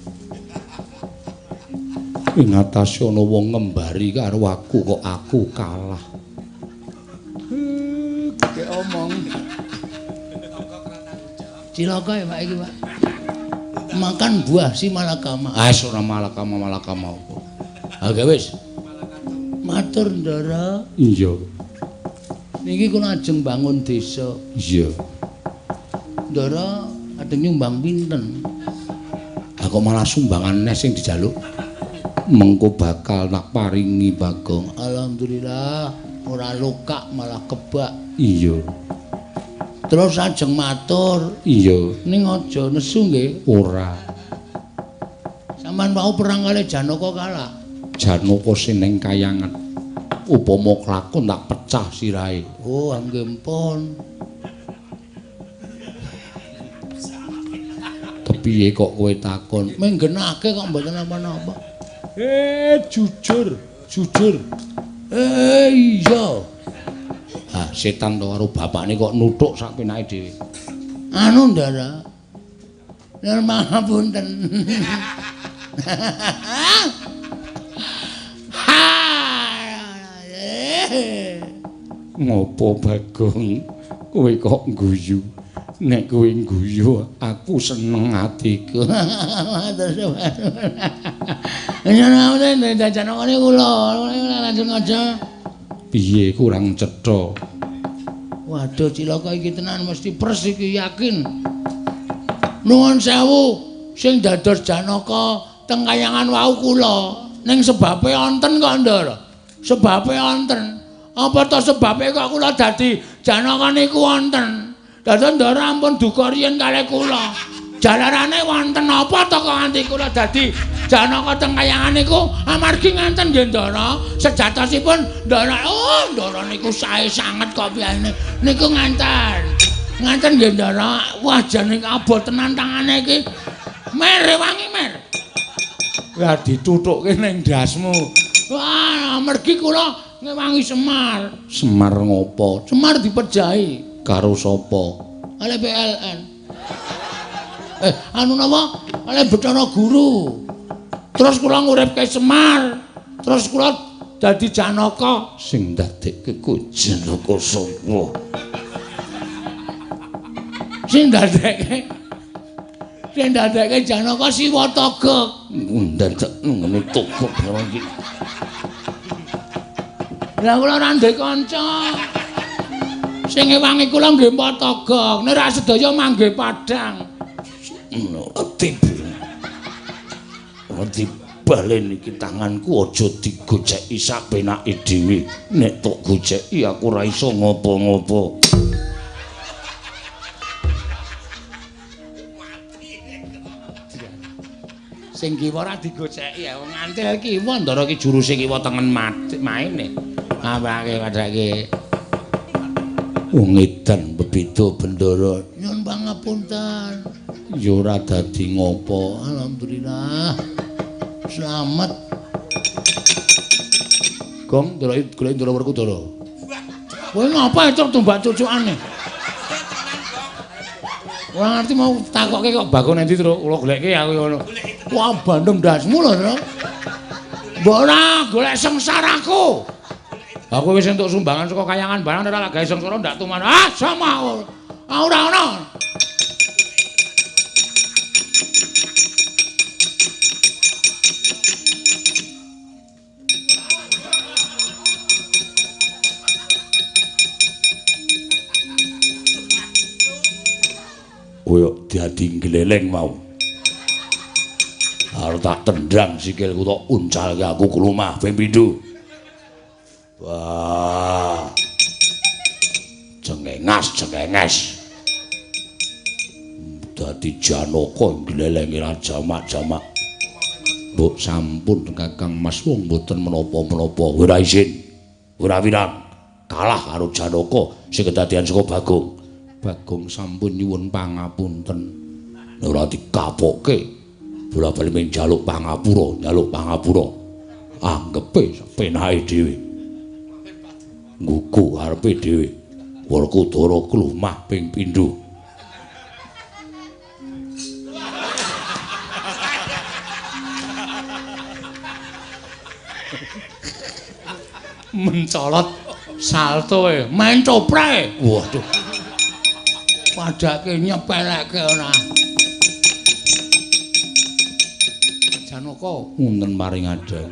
Ing atase ana wong ngembari karo aku kok aku kalah. Gek omong. Cilaka ya Pak iki, Pak. Makan buah si malakama. Ah, ora malakama malakama apa. Ha wis. Matur Ndara. Iya. Niki kula ajeng bangun desa. Iya. Ndara ajeng nyumbang pinten? Ha kok malah sumbangan neh sing dijaluk? Mengko bakal tak paringi Bagong. Alhamdulillah ora lokak malah kebak. Iya. Terus ajeng matur. Iya. Ning aja nesu nggih. Ora. Sampeyan wau perang kalih Janaka kalah. Janaka sing ning kayangan. Upama klakon tak pecah sirahe. Oh, nggih pun. Kepiye kok kowe takon? Menggenake kok mboten napa-napa. Jujur, jujur. Iya. Ah, setan to karo bapakne kok nuthuk sak penake dhewe. Anu Ndara. Nyuwun pangapunten. Ngopo Bagong? Kowe kok ngguyu? Nek kowe ngguyu, aku seneng atiku. Matur suwun. Nyuwun pangapunten jajanane kula. Langsung aja. Piye kurang cetha? Waduh cilaka iki tenan mesti pers iki yakin. Nuwun sewu sing dados Janaka teng kayangan wau kula. Ning sebabe wonten kok Ndara. Sebabe wonten. Apa to sebabe kok kula dadi Janaka niku wonten? Dados Ndara ampun duka riyen kalih kula. Jalarane wonten apa to kok nganti kula dadi Janaka teng kayangan niku amargi ngenten nggih Ndara. Sejatosipun Ndara, oh Ndara niku sae sanget kok piyayine. Niku ngenten. Ngenten nggih Ndara. Wah jane abot tenan tangane iki. Mer wangi mer. Lah dituthukke ning ndasmu. Wah, amargi kula ngewangi Semar. Semar ngopo? Semar dipejahi karo sapa? Oleh PLN. Anu napa? Oleh Bathara Guru. Terus kula nguripke Semar. Terus kula dadi Janaka. Sing dadekke ku Janaka sapa? Sing dadekke Janaka Siwa Togog. Ndadek ngene togog iki. Lah kula ora ndek kanca. Sing ngewangi kula nggih Mbah Togog, nek ra sedaya manggih padhang. Ora dibalen iki tanganku aja digoceki sak penake dhewe. Nek tok goceki aku ora iso ngopo-ngopo. Sing kiwa ora digoceki ya wong ngantil kiwa Ndara iki juruse kiwa tengen maine. Apake padhake. Wong edan bebeda bendara. Nyun pangapunten. Ya ora dadi ngopo. Alhamdulillah. Slamet. Gong, ndara golek Ndara Werkudara. Kowe ngapa cok tumbak cucukane? Ora ngerti mau takokke kok Bagong endi, Truk? Kula goleke aku ngono. Wah, bandem ndasmu lho, Truk. Mbok ora golek sengsaraku. Aku wis entuk sumbangan saka kayangan barang ora gawe sengsara ndak tuman. Ah, sama aku. Ora ono. Koyo dadi gleleng mau. Arep tak tendang sikilku tok uncalke aku klumah ping pindho. Wah. Cengengas, cengenges. Dadi Janaka glelenge ra jamak-jamak. Mbok sampun Kakang Mas wong mboten menapa-menapa. Ora izin. Ora wirang. Kalah karo Janaka sing kedadian saka Bagong. Bagong sampun nyuwun pangapunten. Ora dikapoke. Bola-bali mung njaluk pangapura, njaluk pangapura. Anggepe penake dhewe. Nggugu arepe dhewe. Werkudara klumah ping pindho. Mencolot salto e, main coprek. Waduh. Padake nyepeleke ora. Janaka wonten maring adang.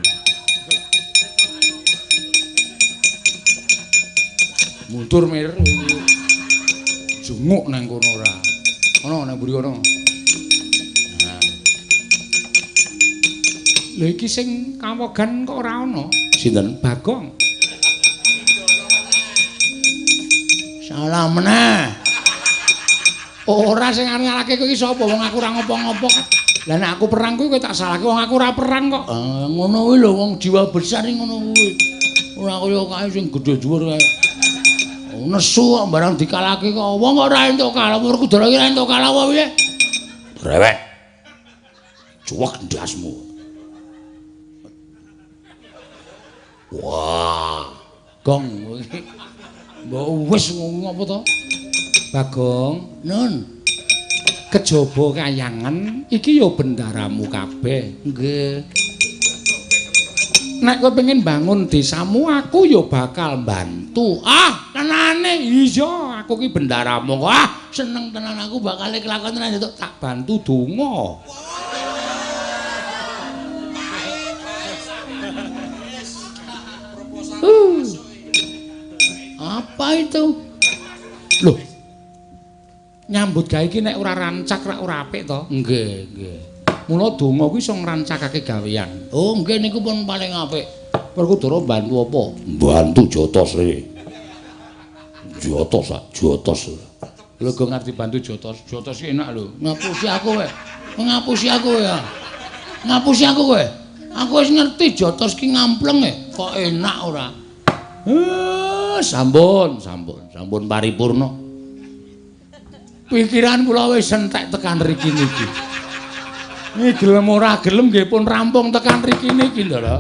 Mundur mir. Junguk nang kono ora. Ana nang mburi kono. Nah. Lho iki sing kawogan kok ora ana? Sinten? Bagong. Salah meneh. Ora sing ngalahke kowe iki sapa? Wong aku ora ngopo-ngopo. Lah nek aku perang kuwi kowe tak salahke wong aku ora perang kok. Ah, ngono kuwi lho wong jiwa besar iki ngono kuwi. Ora kaya kae sing gedhe dhuwur kae. Nesu kok barang dikalahke kok. Wong ora entuk kalah, Werkudara iki ora entuk kalah apa piye? Brewek. Cuwek ndasmu. Wah, gong iki. Mbok wis ngopo to? Bagong, Nun. Kejaba kayangan iki ya bendaramu kabeh. Nggih. Nek kowe pengen bangun desamu, aku ya bakal bantu. Ah, tenane iya, aku ki bendaramu kok. Ah, seneng tenan aku bakal kelakon tenan itu. Tak bantu donga. Apa itu? Loh. Nyambut gawe iki nek ora rancak rak ora apik to? Nggih, nggih. Mula donga kuwi iso ngrancakake gawean. Oh, nggih niku pun paling apik. Werkudara bantu apa? Bantu jotos re. Jotos, jotos. Lho kok ngerti bantu jotos? Jotos iki enak lho. Ngapusi aku wae. Ngapusi aku ya. Ngapusi aku kowe. Aku wis ngerti jotos ki ngampleng e. Kok enak ora? Sampun, sampun, sampun paripurna. Pikiran kula wis entek tekan riki niki. Iki gelem ora gelem nggih pun rampung tekan riki niki, Ndara.